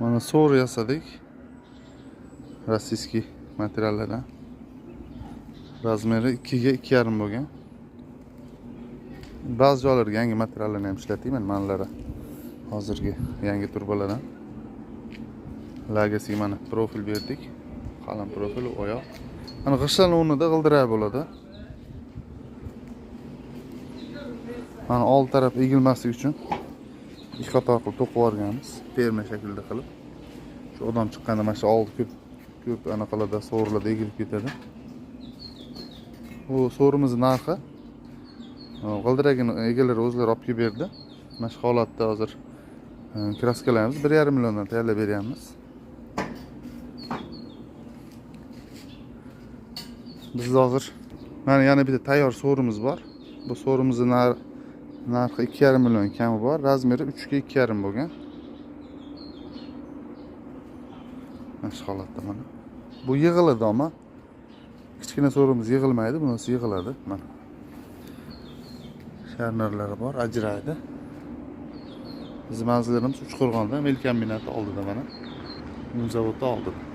Mana so'ri yasadik. Rossiyskiy materiallardan. Razmeri 2 ga 2,5 bo'lgan. Ba'zi joylarga yangi materiallarni ham ishlatdik, mana manalari hozirgi yangi turbalardan. Lagasiga mana profil berdik. Qalin profil oyoq. Mana g'ishtlarning o'rnida g'ildirak bo'ladi. Mana old taraf egilmasligi uchun ikki qator qilib to'qib yuborganmiz, ferma shaklida qilib. Shu odam chiqqanda mana shu oldi ko'p ko'p anaqalarda so'rilarda egilib ketadi. Bu so'rimizni narxi g'ildiragini egalari o'zlari olib kelib berdi. Mana shu holatda hozir kraskalaymiz, 1,5 milliondan tayyorlab beryapmiz. Bizda hozir mana yana bitta tayyor so'rimiz bor. Bu so'rimizni narxi 2,5 million kami bor, razmeri 3 ga 2,5 bo'lgan. Mana shu holatda mana. Bu yig'iladi ama kichkina so'rimiz yig'ilmaydi, bunisi yig'iladi. Mana. Sharnirlari bor, ajraydi. Bizning manzillarimiz Uchqo'rg'onda, mel kombinati oldida mana. Un zavodi oldida.